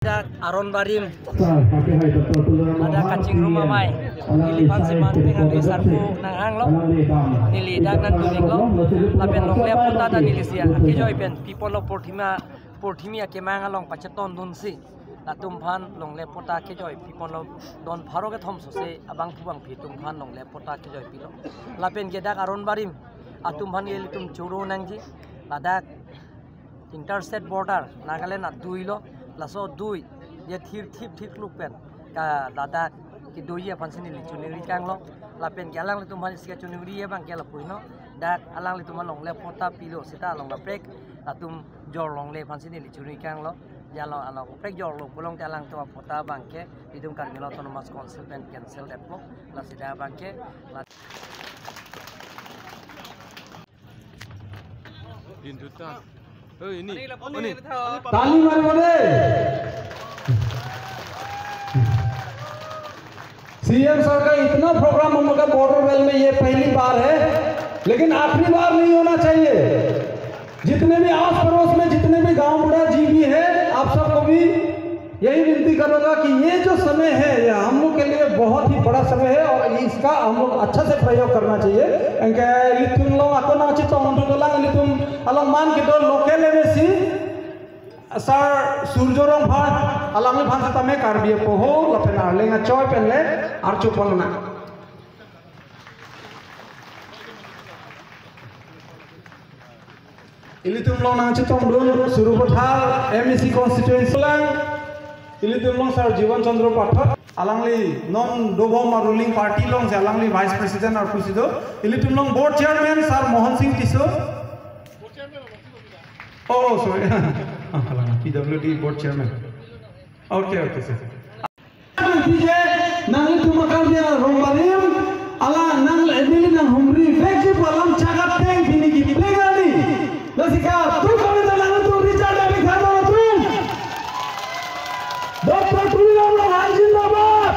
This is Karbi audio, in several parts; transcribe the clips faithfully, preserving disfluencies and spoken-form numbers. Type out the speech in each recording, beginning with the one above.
Dak Aron Barim, ada kachingrum amei, neliphan si man pengang di sarpo nanghanglo, neli dak nangdun-iklo, lapen longle patta ta neli si akejoi pen, pi apotlo porthima, porthimi akemang along pachetondunsi, latum aphan longle patta kejoi, pi apotlo don pharo kethom sose abangphu bangphi atum aphan longle patta kejoi pilo, lapen ke dak Aron Barim atum aphan ilitum choro nangji, ladak interstate border, Nagaland adui lo, laso adui, ya thir thip thir kluk pen, ka ladak kedoji aphan si neli choningri tanglo, lapen ke alanglitum aphan isi kachoningri abang ke lapu heno, dak alanglitum along longle patta pilo, seta along kaprek atum jor longle aphan si neli choningri tanglo, ya along, along kaprek jorlo pulote alangtum apatta abang ke, itum Karbi Anglong Autonomous Council pen cancel detpo, la seta abang ke, la Din tuta. Oh, ini. Ini. Tali mari mari. CM sir का इतना प्रोग्राम हम लोग का border belt में ये पहली बार है, लेकिन आखिरी बार नहीं होना चाहिए। जितने भी आस पड़ोस में जितने भी गांव बूढ़ा जी भी है, आप सबको भी यही विनती करूंगा कि ये जो समय है, यह हम लोग के लिए बहुत ही बड़ा समय है और इसका हम लोग अच्छा से प्रयोग करना चाहिए। Anke ilitum along ako nangchetongdun dolang, ilitum along man kedo local MAC, Sir Surjo Rongphar, alangliphan setame Karbi apoho lapen arleng achoi pen le archupon na. Ilitum along nangchetongdun Sarupathar MAC constituency lang, ilitum along Sir Jiwan Chandra Pathak, alangli non dobom a ruling party alongsi alangli vice president arpu si do. Ilitum along board chairman Sir Mohan Singh Tisso. Oh, sorry. Alang PWD board chairman. Okay, okay, sir. Pije, nanglitum akam dia Rongbarim, ala nang neli nanghumri vekji pu alam chakap teng pini kipleng ani. Lasi ka, tu kami ta nangtum Richard David Kharma atum. Doctor Tuliram Ronghang zindabad.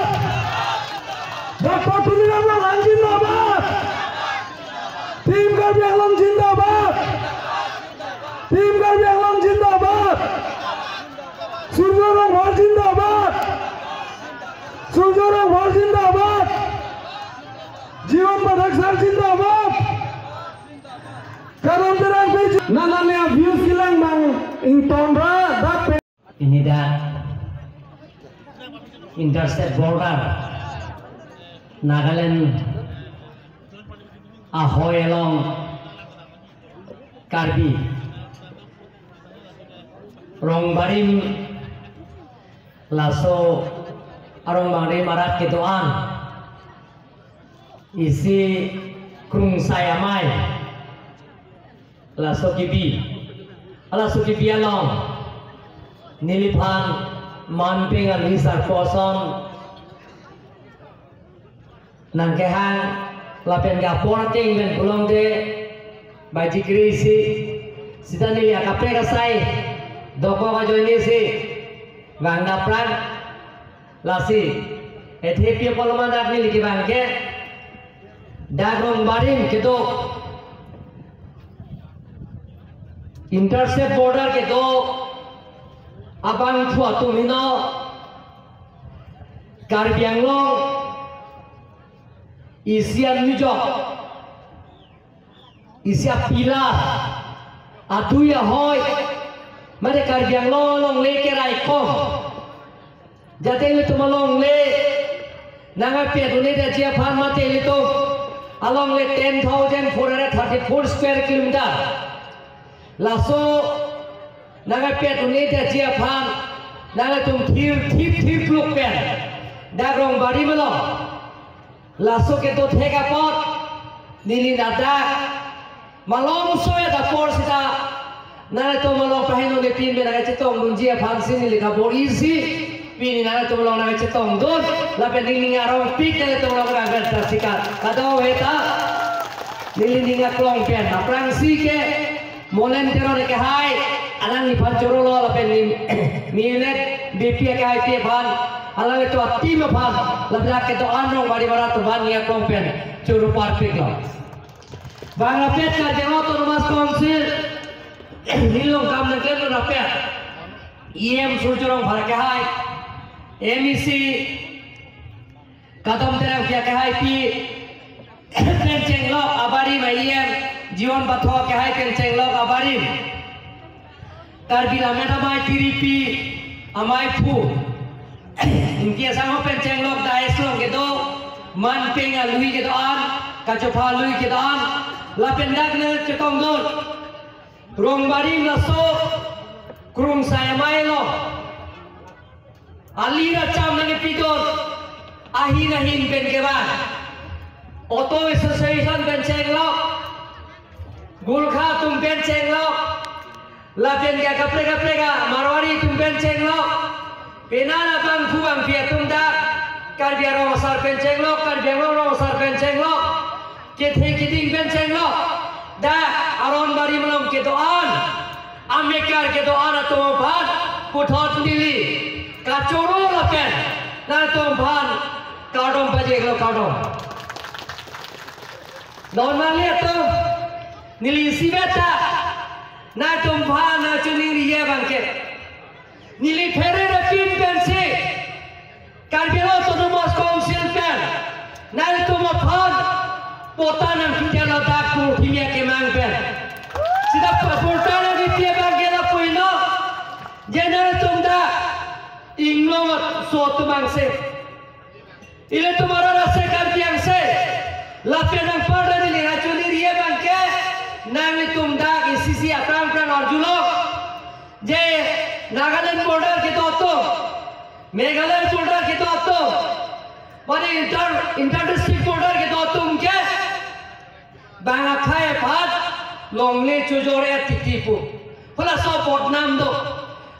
Doctor Tuliram Ronghang zindabad. Team Karbi Anglong zindabad. Team Karbi Anglong zindabad. Surjo Rongphar zindabad. Surjo Rongphar zindabad. Jiwan Pathak sir zindabad. Karon Terang pe nanane views kelang bang ingtonra dak pe. Pini dak interstate border Nagaland ahoi along Karbi Rongbarim laso a-Rongbarim arat kedo-an isi krungsai amei laso kebi, laso kebi along neliphan man pengang di sarpo ason nangkehang lapen ke apor ateng pen pulote baji kre-isi seta neli akaprek asai dokok ajoine si vangdapprang. Lasi, ethepi apoloman dak neli kevang ke, dak Rongbarim kedo, interstate border kedo abangphu atum heno, Karbi Anglong isi anujok, isi apillar, adui ahoi, mate Karbi Anglong alongle keraikom. Jate ilitum alongle nangkepet un-edetji aphan mate ilitum alongle ten thousand four hundred thirty-four square kilometer. Laso nangkepet un-edetji aphan nanglitum thir thip thir kluk pen dak Rongbarim along laso kedo thek apot neli ladak malomso-et apor seta nanglitum along paheno ne pin pen nangkechetongdunji aphan si neli kabor-isi pini nanglitum along nangkechetongdun lapen neli ning arongpik nanglitum along nangkepet ta sika kadokave ta neli ning aklong pen aphrangsi ke Molen Teron akehai alangliphan chorolo lapen ni Milet B P akehai aphan alanglitum a-team aphan ladak kedo-an Rongbarim arat atum aphan ning aklong pen choro parpiklo. Bang rapet Karbi Anglong Autonomous Council neli along kam nangklemdun rapet. E M Surjya Rongphar akehai, M E C Kadom Terangpi akehaipi pen chenglok abarim, E M Jiwan Pathak akehai pen chenglok abarim, Karbi Lammet Amei Tiripi Amei Phu, Ingti Asangho pen chenglok dais along kedo, manpeng alui kedo-an, kachopha alui kedo-an, lapen dak ne chetongdun Rongbarim laso Krungsai Amei along ali racham nangpidun ahin ahin pen kevang, Auto Association pen chenglok, Gorkha atum pen chenglok, lapen ke kaprek kaprek a Marwari atum pen chenglok, penang abangphu bangphi atum dak Karbi Arong Asar pen chenglok, Karbi Anglong Arong Asar pen chenglok, kethe keding pen chenglok, dak aron barim along kedo-an, amekar kedo-an atum aphan puthot neli kachoro lapen nangtum aphan kardom pajirlo, kardom. Don nanglitum, neli isi beta nangtum aphan nangchiningri abangke, neli pherere pin pensi Karbi Anglong Autonomous Council pen nangtum aphan patta nangpidetlo, dak pu thimia kemang pen. Seta patta nangpidetji abangke lapu-ino, je nangtum dak inglong so atum angse, ilitum arat angse, Karbi angse, lapen anparta neli nangchiningri abangke, nanglitum dak isi isi aphrang aphrang arjulo, je Nagaland border kedo atum, Meghalaya border kedo atum, mane inter, inter district border kedo atum ke bang akhei aphan longle chojor-et titi pu, pu laso bodnam do.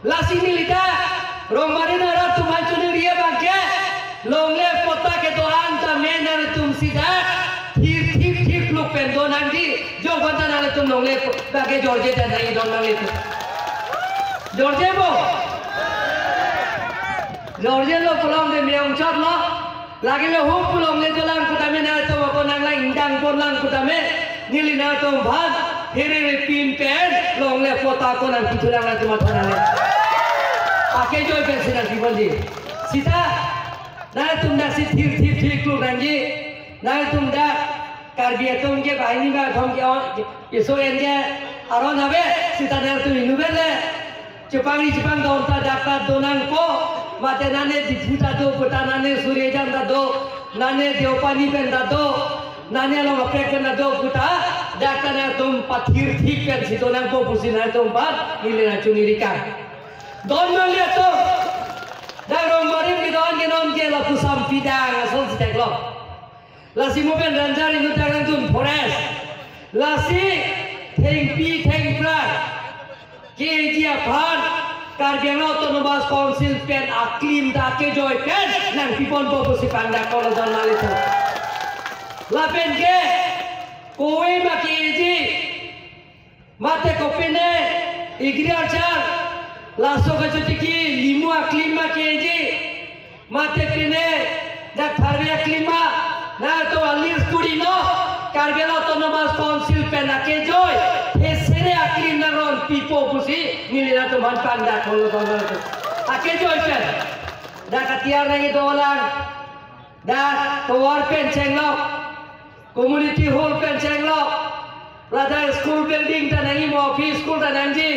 Lasi neli ta Rongbarim arat atum aphan chiningri abangke, longle patta kedo-an tame nangtum seta thir thip thip luk pen do nangji, jo ghonta nangtum longle patta ke jorje ta nangji don nanglitum. Jorje bo? Jorjelo pulote me-ongchotlo. Lake le hum pu longle dolang pu tame nangtum ako nanglang ingdang ponlang pu tame, neli nangtum aphan pherere pin pen longle patta ako nangpithulang nangtum athon nangne. Akejoi pensi nangpiponji. Seta nangtum dak si thir thir thir kluk nangji. Nangtum dak Karbi atum ke banghini bangkethom ke on, keso-en ke aron ave, seta nangtum inut pen le chepangri chepangdon ta dak ta do nangpo, mate nane Diphu ta do puta, nane Surhejam ta do, nane Deopani pen ta do, nane along kaprek pen ta do puta, dak ta nangtum pathir thip pensi do nangpo pusi nangtum aphan neli nangchiningri kang. Don nanglitum, dak Rongbarim kedo-an ke non ke lapu sampidang asonsi theklong. Lasi mo pen ranger inut ta nangdun forest. Lasi thengpi thengphrang ke-eji aphan Karbi Anglong Autonomous Council pen aklim ta kejoi pen nangpiponpo pusi pangdaklo don nanglitum. Lapen ke kove ma ke-eji, mate kopine agriculture, laso kachotiki limu aklim ma ke-eji, mate pine dak tharve aklim ma, nangtum a-list kuri non, Karbi Anglong Autonomous Council pen akejoi, thesere aklim nangron pipo pusi neli nangtum aphan pangdaklo don nanglitum. Akejoi pen dak atiar nangji dolang, dak tovar pen chenglok, community hall pen chenglok, ladak school building ta nangji, mo office school ta nangji,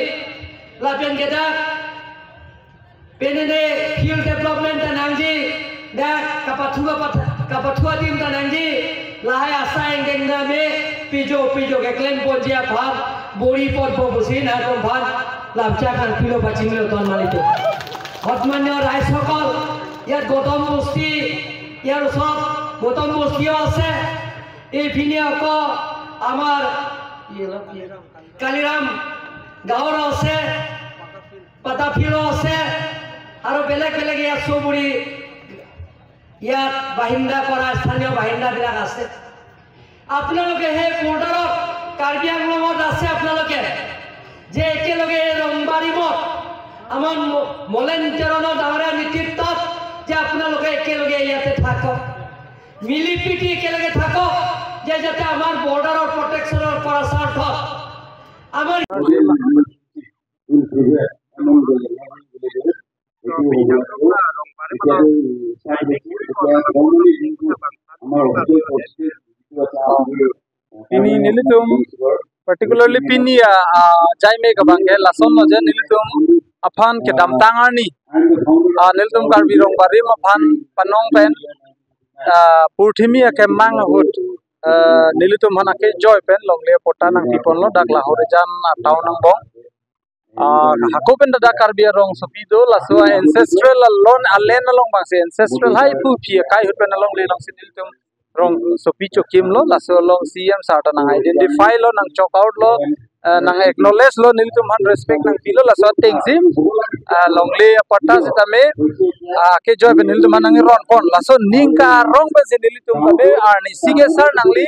lapen ke dak pine field development ta nangji, dak kapathu kapat-, kapathu adim ta nangji, lahai asai angdeng dame pijo pijo keklemponji aphan bor-iponpo pusi nangtum aphan lamchak nangpilo pachinilo don nanglitum. Hotmanyo raisokol, ইয়াত গৌতম বস্তি, ইয়াৰ ওচৰত গৌতম বস্তিও আছে। এইপিনে আকৌ আমাৰ কালিৰাম গাঁৱৰ আছে, পাতাফিলো আছে, আৰু বেলেগ বেলেগ ইয়াত চুবুৰী, ইয়াত বাসিন্দা কৰা স্থানীয় বাসিন্দাবিলাক আছে। আপোনালোকে সেই বৰ্ডাৰত, কাৰ্বি আংলঙত আছে আপোনালোকে, যে একেলগে এই ৰংবাৰীমত আমাৰ ম-, মলেন তেৰণত ডাঙৰীয়া নেতৃত্বত যে আপোনালোকে একেলগে ইয়াতে থাকক, মিলি প্ৰীতি একেলগে থাকক, যে যাতে আমাৰ বৰ্ডাৰৰ প্ৰটেকশ্যনৰ পৰা স্বাৰ্থত আমাৰ Pini nelitum, particularly pini a, a, jaime abang ke lasonlo je nelitum aphan kedamtang arni, a, nelitum Karbi Rongbarim aphan panong pen, a, purthimi akemang ahut, a, nelitum aphan akejoi pen longle patta nangpiponlo dak Lahorijan a town angbong. A, hako pen dak Karbi arongsopi do, laso ancestral alon alen along abangsi ancestral hai pu phi akai ahut pen alongle alongsi nelitum rongsopi chokimlo, laso along C M sir ta nang identify lo, nang chok out lo, eh, nang acknowledge lo, nelitum aphan respect nangpilo, laso atengsi, eh, longle apatta sitame, eh, kejoi pen nelitum aphan nangronpon, laso ning karong pensi nelitum tame arnisi ke sir nangli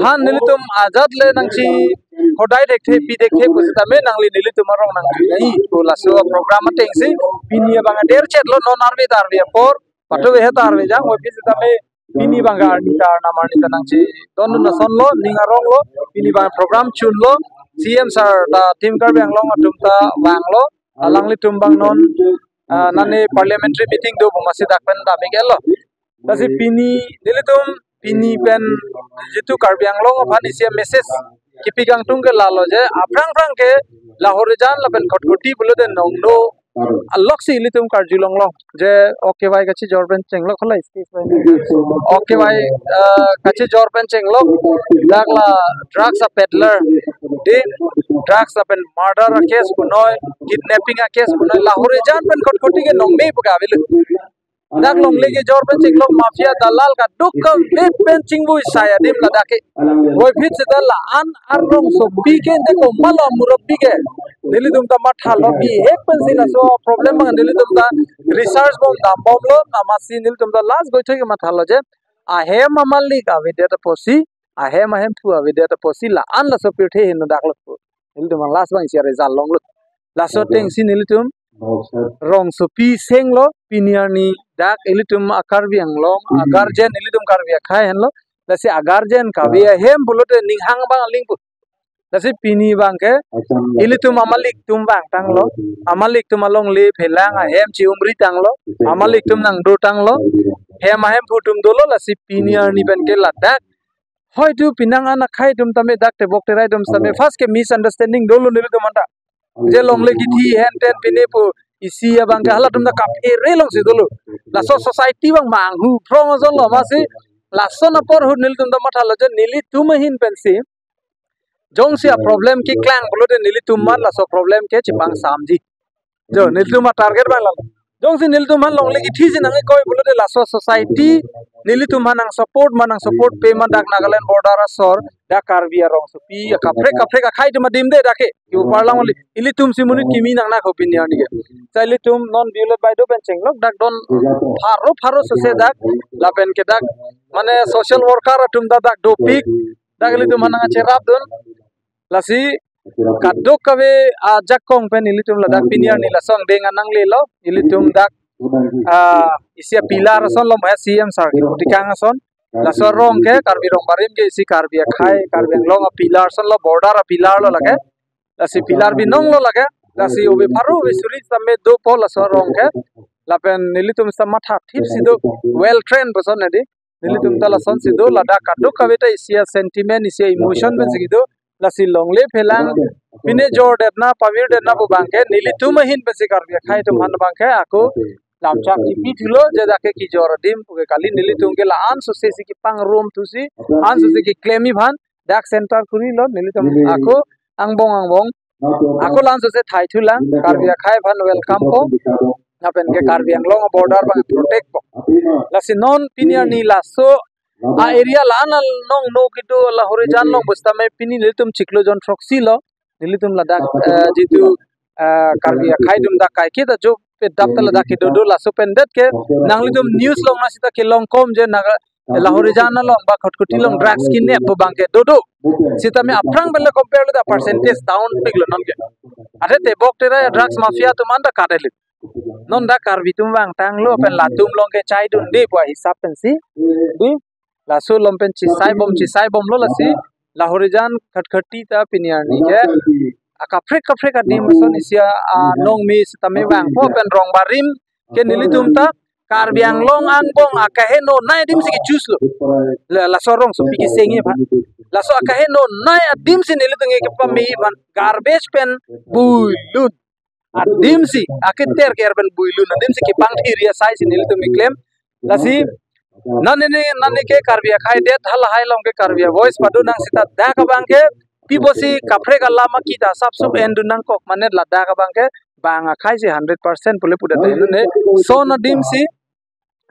aphan nelitum ajat le nangchihodai thekthe pi thekthe pusitame nangli nelitum arong nangthu nai pu laso program atengsi pini abang ader chet lo, non arve ta arve apor, patu vehe ta arve jang, wephi sitame pini abang arni ta arnam arni ta nangchidondun asonlo, ning aronglo, pini abang program chunlo, C M sir ta Team Karbi Anglong atum ta vanglo, alanglitum abang non, ah, nane parliamentary meeting do pu masi dak pen dam ik-etlo. Lasi pini nelitum pini pen jitu Karbi Anglong aphan isi a-message kepi kangtung ke lalo je aphrang phrang ke Lahorijan lapen Khatkhati pulote nongno aloksi ilitum karjulonglo je, okay bai, kachijor pen chenglok, kholai stage bai, okay bai, eh, kachijor pen chenglok, dak la drugs a peddler de, drugs lapen murder a case punoi, kidnapping a case punoi, Lahorijan pen Khatkhati ke nongme pu ke avelo. Dak longle kejor pen chenglok mafia dalal kadokave pen chingvui sai adim ladak ke. Wephi seta la-an arongsopi ke ente komatlo murabbi ke, nelitum ta mathalo, bihek pensi laso problem abang nelitum ta research bom dambomlo, amatsi nelitum ta last goithoi ke mathalo je ahem amalik avedet apotsi, ahem ahemphu avedet apotsi la-an laso pirthe heno daklo pu nelitum last abang isi a-result longlo. Laso atengsi nelitum rongsopi senglo, pini arni dak ilitum a-Karbi Anglong a-guardian, ilitum Karbi akhei henlo, lasi a-guardian kave ahem pulote ning hang abang aling pu. Lasi pini abang ke ilitum amalik atum vangtanglo, amalik atum alongle phelang ahem chi-umri tanglo, amalik atum nangdotanglo, hem ahemphu atum dolo, lasi pini arni pen ke ladak hoitu penang an akhei atum tame dak tebok terai atum tame first ke misunderstanding dolo nelitum anta. Je longle kithi henten pine pu isi abang ke halatum ta kaphere alongsi dolo. Laso society abang manghu phrong asonlo, amatsi lason apor ahut nelitum ta mathalo je nelitum ahin pensi jongsi a-problem keklang pulote nelitum amat laso problem ke chepangsamji. Jo, nelitum a-target abang lalo. Jongsi nelitum aphan longle kithi si nang-ikoi pulote laso society nelitum aphan nang-support ma, nang-support pe ma, dak Nagaland border asor, dak Karbi arongsopi akaprek kaprek akhei atum adim de dak ke. Ki upar lang oli. Ilitum si monit kimi nang nangkok pini arni ke. Sa ilitum non violet bai do pen chenglok dak don pharo pharo sose dak lapen ke dak mane social worker atum ta dak dopik, dak ilitum aphan nangcherapdun. Lasi kadokave ajakong pen ilitum ladak pini arni laso angdeng an nanglelo, ilitum dak, ah, isi a-pillar asonlo, ma C M sir kepu tekang ason. Laso arong ke Karbi Rongbarim ke isi Karbi akhei, Karbi Anglong a-pillar asonlo, border a-pillar lo lake. Lasi pillar binong lo lake. Lasi ove pharo ove suri sitame dopo laso arong ke. Lapen nelitum sitame mathathipsi do, well trained person nedi. Nelitum ta lasonsi do, ladak kadokave ta isi a-sentiment, isi a-emotion pensi kedo. Lasi longle phelang pine jordetna, pavirdetna pu abang ke nelitum ahin pensi Karbi akhei atum aphan abang ke ako lamchak kipi thulo je dak ke kejor adim pu ke kali, nelitum ke la-an sose si kepangrum thusi, an sose keklemji aphan dak center kurilo nelitum ako angbong angbong ako la-an sose thai thulang, Karbi akhei aphan welcome po. Lapen ke Karbi Anglong border abang protect po. Lasi non pini arni laso a-area la-an along no kedo Lahorijan along pusitame pini nelitum chiklo jon throksi lo. Nelitum ladak, eh, jitu, eh, Karbi akhei atum dak kaike ta jo pedap ta ladak kedo do, laso pen det ke nanglitum news along na sita kelong kom je Naga, Lahorijan along ba Khatkhati along drugs kidnap pu abang ke dodo. Sitame aphrang pen le compare le ta percentage down piklo non ke. Athe tebok terai drugs mafia atum anta kadelit. Non dak Karbi atum vangtanglo pen latum along ke chaidunde pu ahisap pensi. Di laso along pen chisai bom, chisai bomlo lasi Lahorijan Khatkhati ta pini arni ke akaprek kaprek adim ason isi a, ah, nongme sitame vangpo pen rong barim ke nelitum ta Karbi Anglong angbong akaheno nai adim si ke-choose lo. La, laso arongsopi kesengji aphan. Laso akaheno nai adim si nelitum ke kepame aphan garbage pen builun adim si, aketer ker pen builun adim si kepangthir asai si nelitum keklem. Lasi nani ne, nani ke Karbi akhai det halahai along ke Karbi voice padun nang sita dak abang ke pi pusi kaprek alam akita sapsup endun nangkok, mane ladak abang ke bang akhai si hundred percent pule pudet ne. So adim si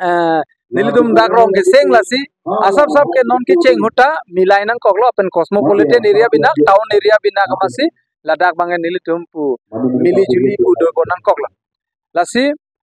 eh, nelitum dak rong keseng lasi asapsap ke non kecheng ahut ta milai nangkoklo, pen cosmopolitan area binak, town area binak amatsi ladak abang ke nelitum pu mili juli pu dobom nangkoklo. Lasi